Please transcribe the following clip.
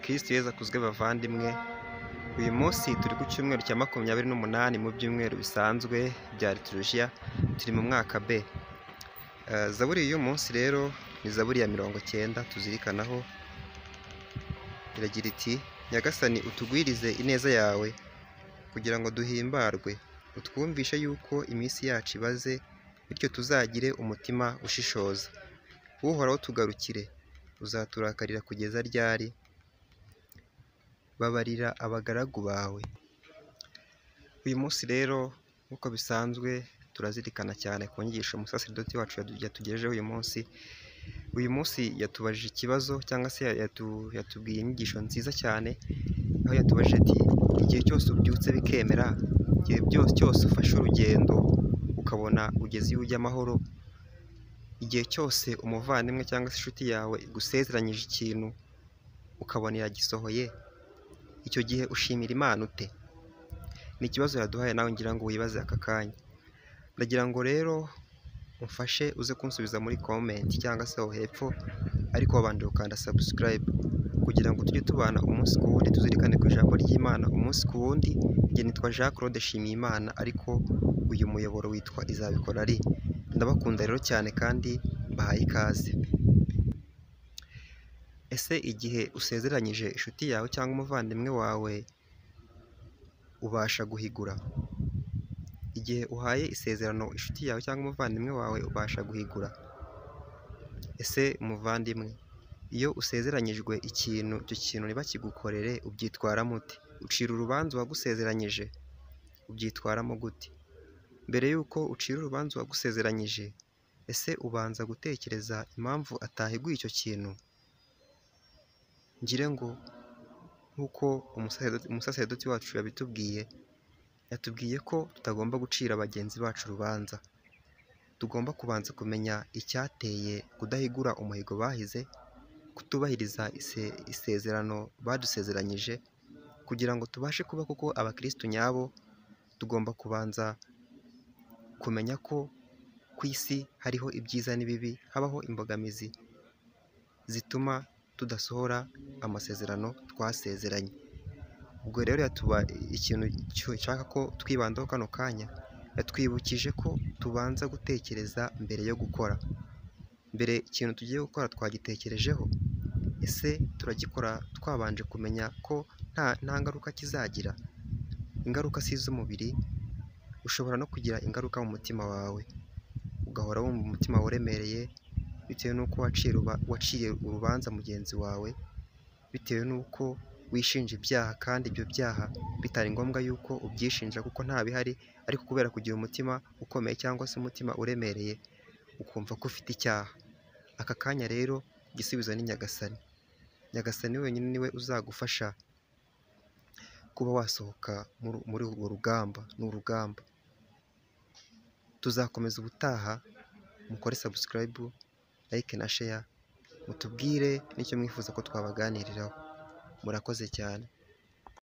Kristu Yezu akuzwe bavandimwe, uyu munsi turi ku cyumweru cya 28 mu byumweru bisanzwe bya liturujia, turi mu mwaka B. Zaburi y'uyu munsi rero ni Zaburi ya 90 tuzirikanaho, iragira iti: Nyagasani utugwirize ineza yawe kugira ngo duhimbarwe, utwumvishe yuko iminsi yacu ibaze, bityo tuzagire umutima ushishoza. Uhoraho tugarukire, uzaturakarira kugeza ryari? Babarira abagaragu bawe. Uyu munsi rero nk'uko bisanzwe turazirikana cyane ku nyigisho umusaseridoti wacu yatugejejeho uyu munsi. Uyu munsi yatubajije ikibazo cyangwa se yatubwiye inyigisho nziza cyane, aho yatubajije ati: igihe cyose ubyutse bikemera, igihe cyose ufashe urugendo ukabona ugeze iyo ujya amahoro, igihe cyose umuvandimwe cyangwa se inshuti yawe igusezeranyije ikintu ukabona iragisohoye, icyo gihe ushimira Imana ute? Ni ikibazo yaduhaye, nawe ngira ngo wibaze aka kanya. Ndagira ngo rero umfashe uze kunsubiza muri comment cyangwa se aho hepfo, ariko wabanje gukanda subscribe kugira ngo tujye tubana umunsi ku wundi, tuzirikane ku ijambo ry'Imana umunsi ku wundi. Njye nitwa Jean Claude Nshimiyimana, ariko uyu muyoboro witwa Izabikora Ari. Ndabakunda rero cyane kandi mbahaye ikaze. Ese igihe usezeranyije inshuti yawe cyangwa umuvandimwe wawe ubasha guhigura? Igihe uhaye isezerano inshuti yawe cyangwa umuvandimwe wawe ubasha guhigura? Ese muvandimwe, iyo usezeranyijwe ikintu, icyo kintu ntibakigukorere ubyitwaramo ute? Ucira urubanza uwagusezeranyije, ubyitwaramo gute? Mbere y'uko ucira urubanza uwagusezeranyije, ese ubanza gutekereza impamvu atahiguye icyo kintu? Ngire ngo nk'uko umusaseridoti wacu yabitubwiye, yatubwiye ko tutagomba gucira bagenzi bacu urubanza. Tugomba kubanza kumenya icyateye kudahigura umuhigo bahize, kutubahiriza isezerano badusezeranyije, kugira ngo tubashe kuba koko abakirisitu nyabo. Tugomba kubanza kumenya ko ku isi hariho ibyiza n'ibibi, habaho imbogamizi zituma tudasohora amasezerano twasezeranye. Ubwo rero ikintu nshaka ko twibandaho kano kanya, yatwibukije ko tubanza gutekereza mbere yo gukora. Mbere ikintu tugiye gukora twagitekerejeho? Ese turagikora twabanje kumenya ko nta ngaruka kizagira? Ingaruka si iz'umubiri, ushobora no kugira ingaruka mu mutima wawe, ugahora wumva umutima uremereye bitewe n'uko waciye urubanza mugenzi wawe, bitewe n'uko wishinja ibyaha kandi ibyo byaha bitari ngombwa yuko ubyishinja kuko nta bihari, ariko kubera kugira umutima ukomeye cyangwa se umutima uremereye ukumva ko ufite icyaha. Aka kanya rero igisubizo ni Nyagasani. Nyagasani wenyine niwe uzagufasha kuba wasohoka muri urwo rugamba. Ni urugamba tuzakomeza ubutaha. Mukore subscribe, like na share, mutubwire n'icyo mwifuza ko twabaganiriraho. Murakoze cyane.